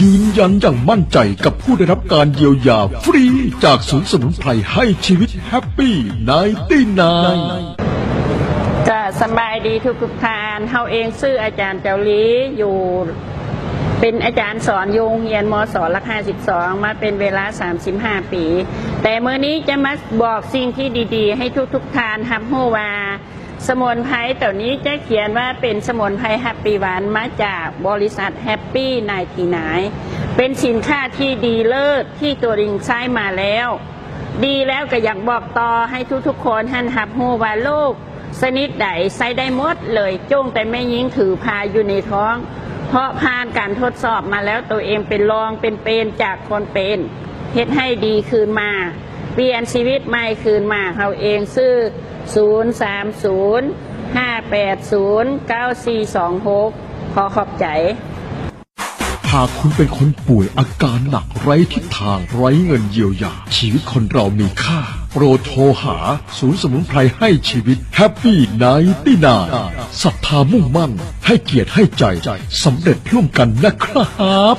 ຢືນຢັນຢ່າງໝັ້ນໃຈກັບຜູ້ໄດ້ຮັບການຢຽວຢາຟຣີຈາກສູນສະໝຸນໄພໃຫ້ຊີວິດແຮັບປີ້ ໄນຕີ້ນາຍນ໌. ກະສະບາຍດີທຸກໆທ່ານ, ເຮົາເອງຊື່ອາຈານເຈົ້າຫຼີ ຢູ່ ເປັນອາຈານສອນຢູ່ໂຮງຮຽນ ມສ ຫຼັກຫ້າສິບສອງ ມາເປັນເວລາສາມສິບຫ້າປີ. ແຕ່ມື້ນີ້ຈະມາບອກສິ່ງທີ່ດີໆ ໃຫ້ທຸກໆທ່ານຮັບຮູ້ວ່າ ສະໝຸນໄພໂຕນີ້ຈະຂຽນວ່າເປັນສະໝຸນໄພແຮັບປີ້ວັນ ມາຈາກບໍລິສັດແຮັບປີ້ ໄນຕີ້ນາຍນ໌ ເປັນສິນຄ້າທີ່ດີເລີດທີ່ຕົວເອງໃຊ້ມາແລ້ວ ດີແລ້ວກໍຢາກບອກຕໍ່ໃຫ້ທຸກໆຄົນຫັ້ນຮັບຮູ້ວ່າໂລກຊະນິດໃດໃຊ້ໄດ້ໝົດເລີຍ, ຈົ່ງແຕ່ແມ່ຍິງຖືພາຢູ່ໃນທ້ອງ ເພາະຜ່ານການທົດສອບມາແລ້ວ ໂຕເອງເປັນລອງເປັນເປນຈາກຄົນເປັນ ເຮັດໃຫ້ດີຄືນມາ ປ່ຽນຊີວິດໃໝ່ຄືນມາ. ເຮົາເອງຊື່ ສູນສາມສູນ ຫ້າແປດສູນ ເກົ້າສີ່ສອງຫົກ. ຂໍຂອບໃຈ. ຫາກຄຸນເປັນຄົນປ່ວຍອາການໜັກ ໄຮ້ທິດທາງ ໄຮ້ເງິນຢຽວຢາ, ຊີວິດຄົນເຮົາມີຄ່າ. ໂປດໂທຫາສູນສະໝຸນໄພໃຫ້ຊີວິດ ແຮັບປີ້ ໄນຕີ້ນາຍນ໌. ສັດທາມຸ່ງໝັ້ນ ໃຫ້ກຽດໃຫ້ໃຈ ສຳເລັດຮ່ວມກັນນະຄັບ.